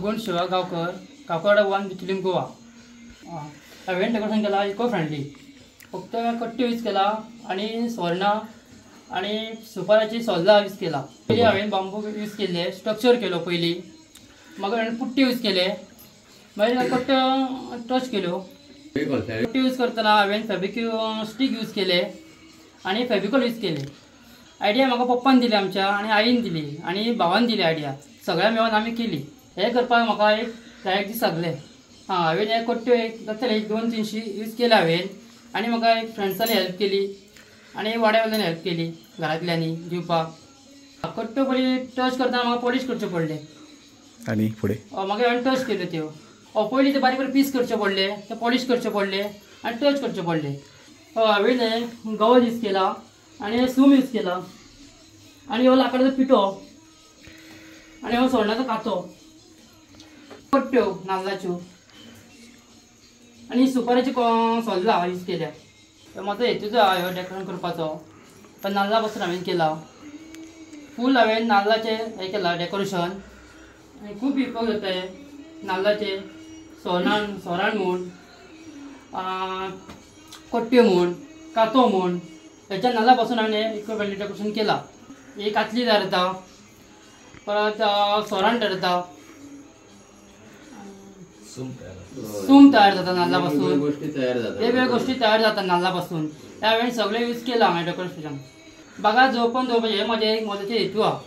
सगुण शिवा गांवकर, काकोडा 1 बिचोलिम गोवा. हांवें डेकोरेशन केला eco friendly, फक्त कट्ट्यो यूज केला आनी सोरणां आनी सुपाराची सोल्लां यूज केला. पयलीं हांवें बांबू यूज केल्ले, स्ट्रक्चर केलो पयलीं, मागीर हांवें पुट्टी यूज केले, मागीर कट्ट्यो टच केल्यो. पुट्टी यूज करतना हांवें फेब्रिक स्टीक यूज केले आनी फेबिकॉल यूज केले. आयडिया म्हाका पप्पान दिली आमच्या, आनी आईन दिली आनी भावान दिली आयडिया, सगळ्या मेळून आमी केली. हें करपाक म्हाका एक 10 दीस लागले. हां, हांवें हे कट्ट्यो एक जातले एक 2-3 यूज केले हांवें, आनी म्हाका एक फ्रेंड्सांनी हेल्प केली आनी वाड्या वयल्यान हेल्प केली घरांतल्यांनी दिवपाक. कट्ट्यो पयलीं टच करतना म्हाका पॉलीश करच्यो पडले आनी फुडें मागीर हांवें टच केल्यो त्यो. पयलीं ते बारीक बारीक पीस करचे पडले, ते पॉलीश करचे पडले आनी टच करचे पडले. हांवें हें गवत यूज केला आनी सूम यूज केला आनी हो लाकडाचो पिठो आनी हो सोरणाचो कातो, कट्ट्यो नाल्लाच्यो आनी सुपाराची सोल्लां यूज केल्या. म्हजो हेतूच आहा ह्यो डेकोरेशन करपाचो, पण नाल्ला पासून हांवें केला. फूल हांवें नाल्लाचें हें केलां डेकोरेशन आनी खूब उपयोग जाता हे नाल्लाचे. सोरणान सोराण म्हूण, कट्ट्यो म्हूण, कातो म्हूण, हेच्या नाल्ला पासून हांवें इको फ्रेंडली डेकोरेशन केलां. एक कातली तयार जाता, परत सोराण तयार जाता, सूम तयार जाता नाल्ला पासून, वेगवेगळ्यो गोश्टी तयार जाता नाल्ला पासून. ह्या हांवें सगळें यूज केलां हांवें डेकोरेशन. बागा जोडपून दवरपाचें हें म्हजें एक म्हत्वाचें हेतू आहा.